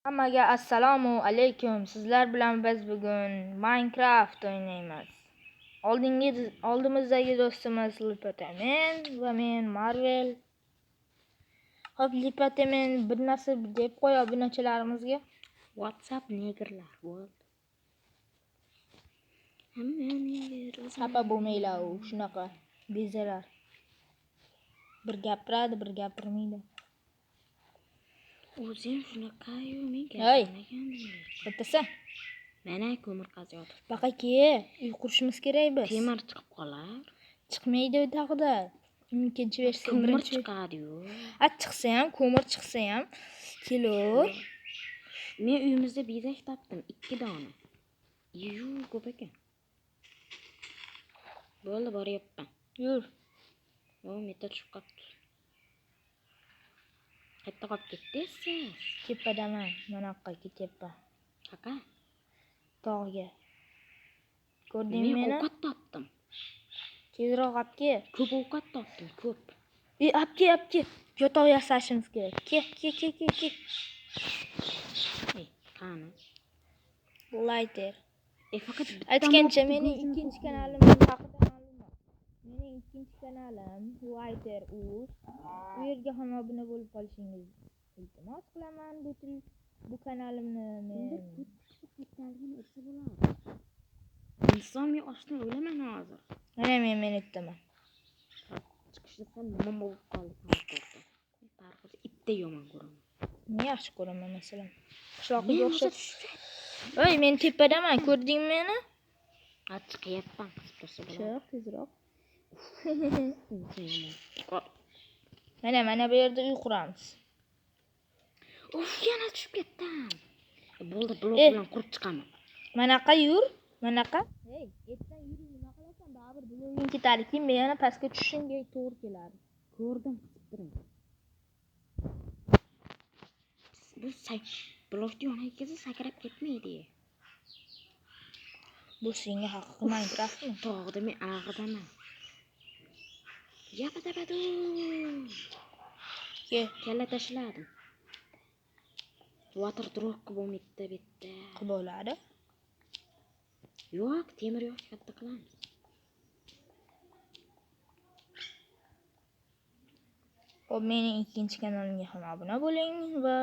Hammaga assalomu alaykum. Sizlar bilan biz bugun Minecraft o'ynaymiz. Oldimizdagi do'stimiz Lipatemen va men Marvel. Hop, Lipatemen bir narsa deb qo'y obunachilarimizga. WhatsApp negerlar bo'ldi. Hamma neger o'zini. Xafa bo'lmanglar, u shunaqa bezalar. Bir gapiradi, bir gapirmaydi. O'zim shunaqa-yu, men Hey. gapirmagandim. Bittasan. Mana ko'mir qaziyotib. Baqa ke, uy qurishimiz kerak biz. Temir chiqib qolar. Chiqmaydi u tag'ida. Ikkinchi versiya, Ko'mir birinchi chiqadi-yu. A chiqsa ham, ko'mir chiqsa ham kelur. Men uyimizda bezak topdim, 2 dona. Yu, ko'p ekan. Bo'ldi, boryapman. Yur. O, meta tushib qolibdi. Qayerda qolib ketdingiz siz? Tepadaman, mana yoqqa ketyapman. Qaqa? Tog'ga. Ko'rdingmi Men meni? ovqat topdim. Tezroq olib kel. Ko'p ovqat topdim, ko'p. Ey, olib kel, olib kel. Yotoq yasashimiz kerak. Kel, kel, kel, kel, kel. Ey, qani? Lighter. Faqat bitta Aytgancha, mobni mening ko'zini ikkinchi qo'ydim. kanalim haqida ma'lumot. Mening ikkinchi kanalim Lighter Uz. U yerga ham obuna bo'lib qolishingizni iltimos qilaman. Bu kanalimni men Kimdir ko'p qayerdaligini aytsa bo'ladi. Inson men ochdan o'laman hozir. Mana men aytaman. Chiqishda sal nima bo'lib qoldi parkurda. Parkurda itda yomon ko'raman. Men yaxshi ko'raman masalan. Qishloqqa Men o'xshab. o'sha Voy, men tepadaman, ko'rdingmi meni? Ha, chiqyapman, qisib tursa bo'ladi. Chiq tezroq. Inson yomon. Mana, mana bu yerda uy quramiz. Uf, yana tushib ketdim. Bo'ldi, blok bilan qurib chiqaman. Manaqa yur, manaqa. Hey, ertan yuring, nima qilasan? Baribir bloging ketadi. Keyin men yana pastga tushishimga to'g'ri keladi. Ko'rdim, qisib turing. Bu blokni yoniga kelsa sakrab ketmaydi. Bu senga haqiqiy Minecraftmi? Tog'da men ag'daman. Yapa-tapadu. Ke. Kalla tashladim. Water drop qilib bo'lmaydi bu yerda. Qilib bo'ladi. Yo'q, temir yo'q, katta qilamiz. Xo'p, mening ikkinchi kanalimga ham obuna bo'ling va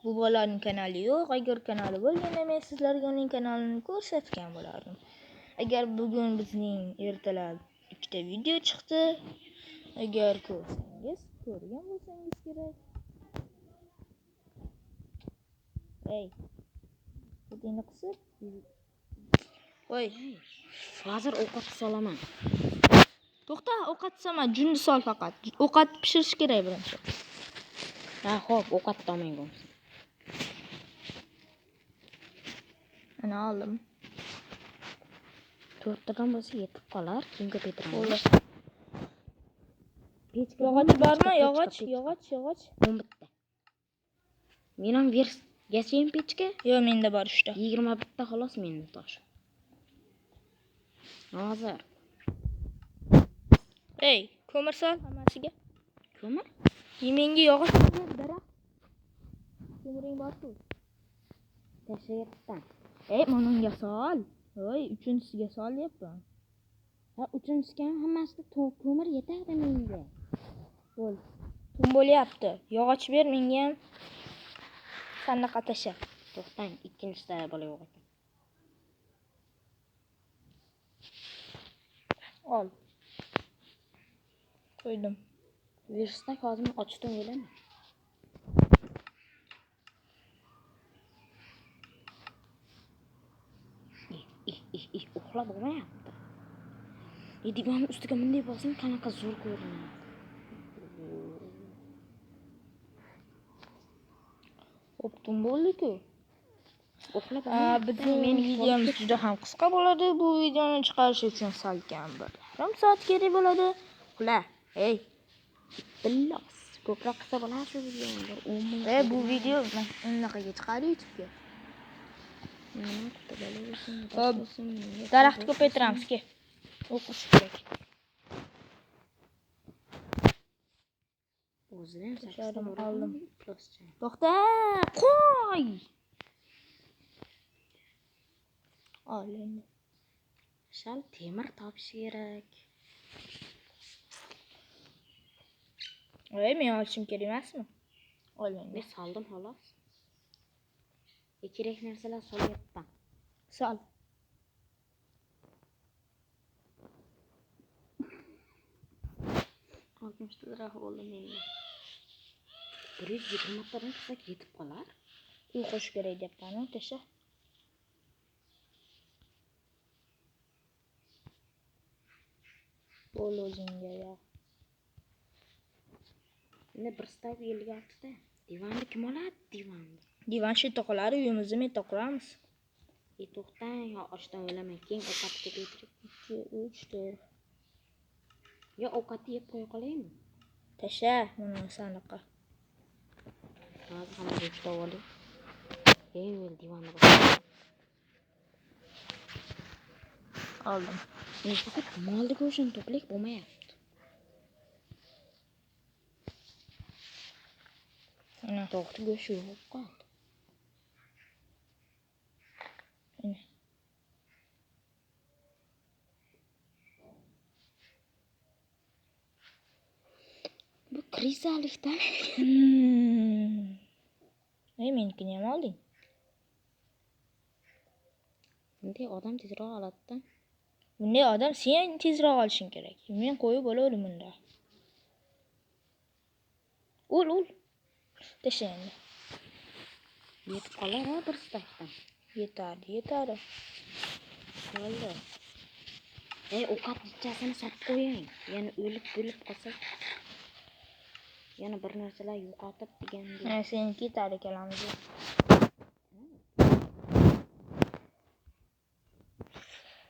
bu bolaning kanali yo'q. Agar kanali bo'lganda men sizlarga uning kanalini ko'rsatgan bo'lardim. Agar bugun bizning ertalab 2 video chiqdi, agar ko'rsangiz, ko'rgan bo'lsangiz kerak. Ey, o'tingni qisib. Voy. Hozir ovqat solaman. To'xta, ovqat solma, junni sol faqat. Ovqat pishirish kerak birinchi. Ha, xo'p, ovqat olmang bo'lmasa. Mana oldim. 4tadan bo'lsa yetib qolar, keyin ko'paytiraman. Bo'ldi. Pechka Yog'och bormi? bormi? Pechka, Yog'och, pechka, yog'och, yog'och. 11 ta. Men ham yasayim pechka? Yo'q, menda bor 3 ta. 21 ta xolos menda tosh. Hozir. Ey, ko'mir sol hammasiga. Ko'mir? Menga yog'och ber, daraxt. Ko'miring bor-ku. Tashlayapman. Ey, mana unga sol. Voy, uchinchisiga sol deyapman. Ha, uchinchisiga ham hammasida ko'mir yetadi menga. Bo'l. Tun bo'lyapti. Yog'och ber menga ham. Sandiqqa tasha. To'xtang, ikkinchisida bola yo'q ekan. Ol. Qo'ydim. Versak hozir men ochdan o'laman. Uxlab bo'lmayapti. Divanning ustiga bunday bosing, qanaqa zo'r ko'rinadi. Xo'p, tun bo'ldi-ku. Uxlab bo'lmayapti. Bizning Meni videomiz qolib juda ham qisqa bo'ladi. Bu videoni chiqarish uchun salkam bir yarim soat kerak bo'ladi. Uxla, ey. Billos, ko'proq qilsa bo'ladi shu videoni. Bir o'n ming Bu video unaqaga chiqadi YouTube'ga. Nima qildi, bola o'zim, Xo'p, o'zim, menga daraxt qo'yib ko'paytiramiz, ke. O'qish kerak. O'zida ham 8 ta Tashladim, bor oldim. ekan, ifloscha. To'xta, qo'y. Ol endi. Shal temir topish kerak. Ey, men olishim kerak emasmi? Ol endi. Men soldim xolos. Kerak narsalar solyapman. Sol. 60 lira bo'ldi menda. 120 tadan qilsak yetib qolar. Uy qo'shish kerak deyapman, tasha. Bo'l o'zingga ya. Endi bir stak 56 ta. Divanni kim oladi divanni? Divan shu yerda qoladi, uyimizni men yerda quramiz. To'xtang, yo ochdan o'laman, keyin ovqatni ko'paytirib. 2, 3, 4. Yo ovqatni yeb qo'ya qolaymi? Tasha, buni sandiqqa. Hozir hamma go'sht olib. Keyin men divanni bosaman. Oldim. Men faqat molni go'shtini to'plik bo'lmayapti. Ana. Tovuqni go'shti yo'q qoldi. Ana. Bu krizalikdan. Ey, menikini ham olding. Bunday odam tezroq oladi-da. Bunday odam sen tezroq olishing kerak. Men qo'yib bo'laverim bunda. Ul, ul. Tasha endi. Yetib qolar ha bir stakdan. Yetadi, yetadi. Bo'ldi. Ey, ovqat ichasini sotib qo'ying. Yana o'lib qolsak, yana bir narsalar yo'qotib degandek. Ha, seniki yetadi ikkalamiz.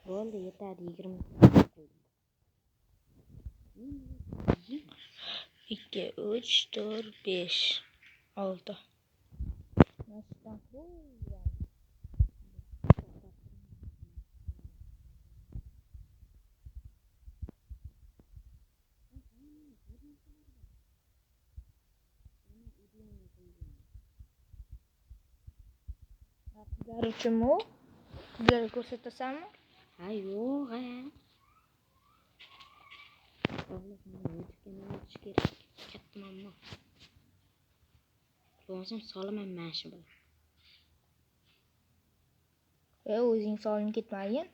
Bo'ldi, yetadi 20. 2, 3, 4, 5, 6. Qizlar uchunmi u? Qizlarga ko'rsatasanmi? Ha, yo'q, ha. O'tish kerak. Katta muammo. Bo'lmasam solaman mana shu bilan. O'zing solinib ketmagin.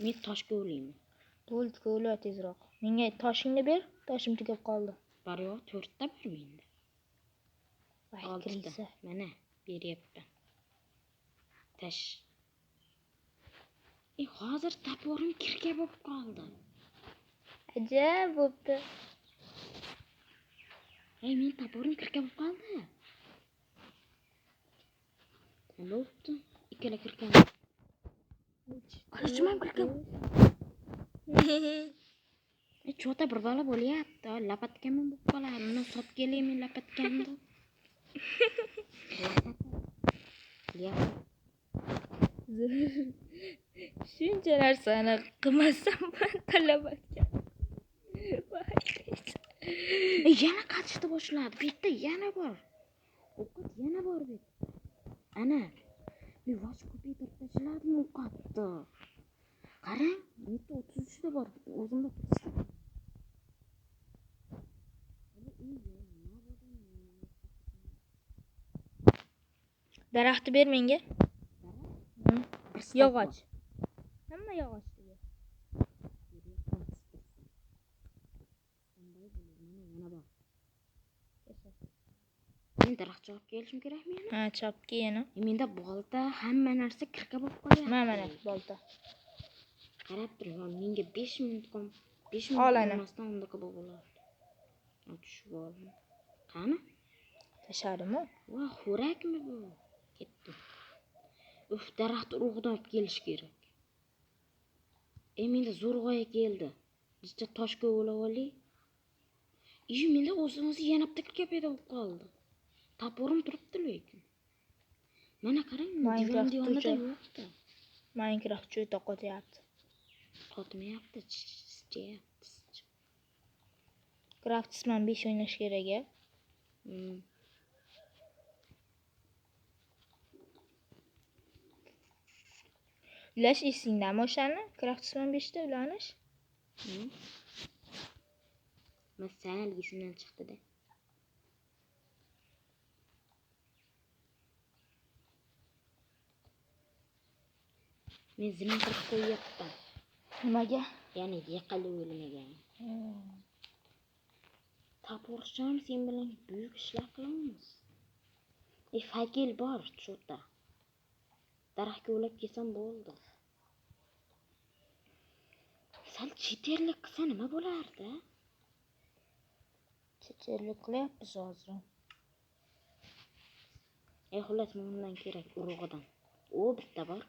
Men toshga o'layman. Bo'ldi, ko'la tezroq. Menga toshingni ber, toshim tugab qoldi. Bor yo'q, 4 ta bor menda. Voy, Oltita. kirisa. Mana beryapman. Tash. Hozir toporim kirka bo'lib qoldi. Ajab bo'pti. Ey, men toporim kirka bo'lib qoldi. Nima bo'pti? Ikkala kirkam. Qilichim ham kirka. Chota bir balo bo'lyapti. Lapatkanman bo'lib qoladi. Uni sotib kelay men lapatkamni. Shuncha narsani qilmasam talabatga. Yana qatishni boshladi. Bu yerda yana bor. Ovqat yana bor bu yerda. Ana. Men vach ko'paytirib tashladim ovqatni. Qarang, bu yerda 33 ta bor. O'zimda 30 ta. Daraxtni ber menga. Yog'och. Hamma yog'och degan. Men daraxt chopib kelishim kerakmi yana? Ha, chopib kel yana. Menda bolta, hamma narsa kirka bo'lib qolyapti. Mana bolta. Qarab turing, menga 5 minut qoldi. 5 minut bo'lmasdan undaqa bo'lib bo'ladi. Tushib oldim. Qani? Tashladimi? Va, xo'rakmi bu? Ketdi. Uf, daraxt urug'idan olib kelish kerak. Menda zo'r g'oya keldi. Bitta toshga o'lab olay. Menda o'zi yana bitta kirka paydo bo'lib qoldi. Toporim turibdi lekin. Mana qarang, divan yonida yo'qdi. Minecraft juda qotyapti. Qotmayapti, chichayapti. Craftsman 5 o'ynash kerak a. Ulash esingdami o'shani? Craftsman 5 da ulanish? Sal esimdan chiqdi-da. Men zimma qilib qo'yyapman. Nimaga? Ya'ni yiqilib o'lmagan. Toporcham sen bilan buyuk ishlar qilamiz. Fakel bor cho'ta. Daraxtga ulab kelsam bo'ldi. Sal cheterlik qilsa nima bo'lardi? Cheterlik qilyapmiz hozir. Xullas, bundan kerak urug'idan. O bitta bor.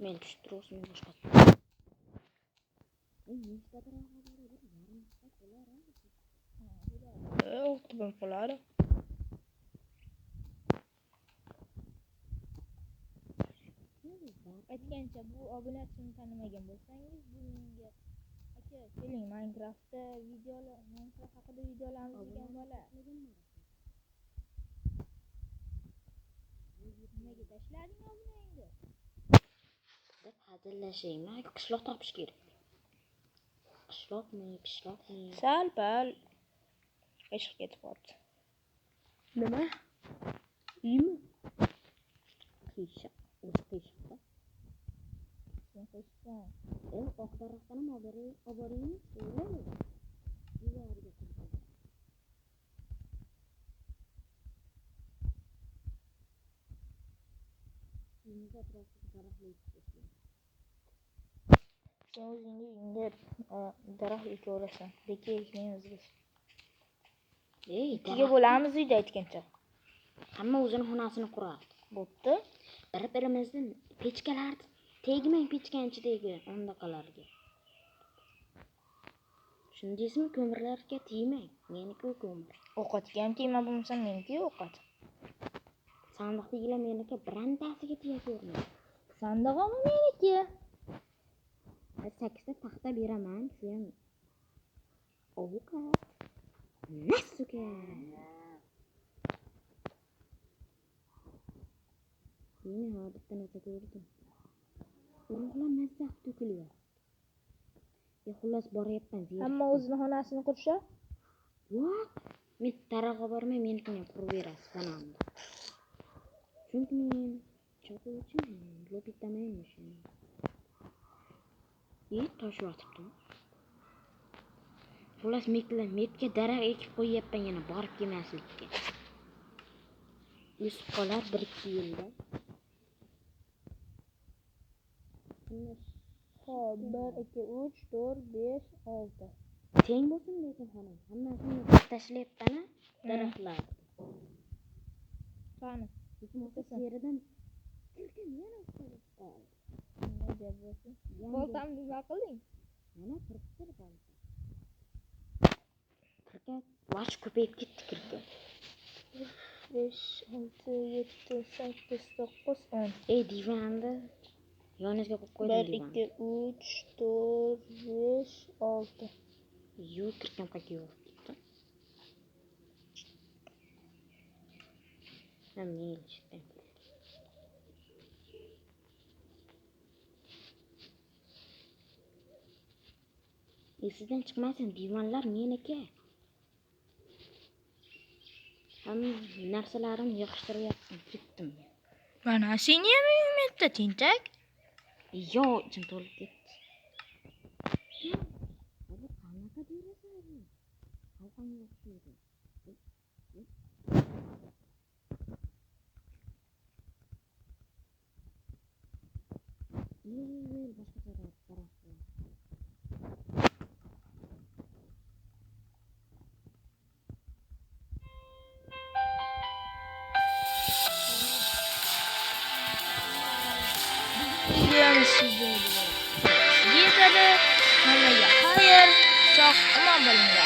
Men tushib tursin boshqa. Nechta daraxt bor? Bir yarim soat bo'lar. Olti bo'lib qoladi. Aytgancha, bu obunachini tanimagan bo'lsangiz, bu menga aka keling Minecraftda videolar, Minecraft haqida videolarimiz degan bola. Nimaga tashlading obunangni? Deb hazillashaymi? Qishloq topish kerak. Qishloqmi, pishloqmi? Sal-pal qiyshiq ketib qoldi. Nima? Uymi? Qiyshiq, o'zi qiyshiq-da. Sen qiyshiqsan. Oq daraxtdan ham olib boraymi? Devorga qurib. Uyimiz atrofida daraxtlar ekib tashlaymiz. Sen o'zingga uyingga daraxt ekaverasan. Beka ekmaymiz biz. Ikkiga bo'lamiz uyda aytgancha. Hamma o'zini xonasini quradi. Bo'pti. Bir-birimizni pechkalarni tegmang, pechkani ichidagi undaqalarga. Shundaysizmi, ko'mirlarga tegmang. Meniki u ko'mir. Ovqatga ham tegma bo'lmasa meniki ovqat. Sandiqdagilar meniki, birantasiga tega ko'rmang. Sandig'im meniki. 8 ta taxta beraman, shu ham ovqat. Nasuka. Men ha bitta narsa ko'rdim. Urug'lar mazza qilib to'kilyapti. Xullas boryapman. Hamma o'zini xonasini qursa? Yo'q. Men tarog'a bormay, menikini ham qurib berasiz xonamni. Chunki men chopuvchiman, lopitaman shuni. Tosh yotibdi. Xullas metga daraxt ekib qo'yyapman yana borib kelmaslikka. O'sib qolar 1-2 yilda. Xo'p, 1 2 3 4 5 6. Teng bo'lsin lekin xonam. Hammasini tashlayapman-a daraxtlar. Qani? Yeridan kirkim yana qolib qoldi. Nima gap bo'lsin? Boltamni nima qilding? Mana turibdi bolta. Kirka bosh ko'payib ketdi kirka. 5 6 7 8 9 10. Divanni yoningizga qo'yib qo'ydim 1 2 3 4 5 6. Yo'q, kirkam qayerga yo'qolib ketdi. Mayli, shitdan. Esidan chiqmasin, divanlar meniki. Hamma narsalarimni yig'ishtiryapman, ketdim men. Mana seni ham uyingda tentak. Yo'q, ichim to'lib ketdi. Bu qanaqa deraza bu? Qalqonga o'xshaydi. Boshqacha daraxt. Yetadi. Hammaga xayr, sog' omon bo'linglar.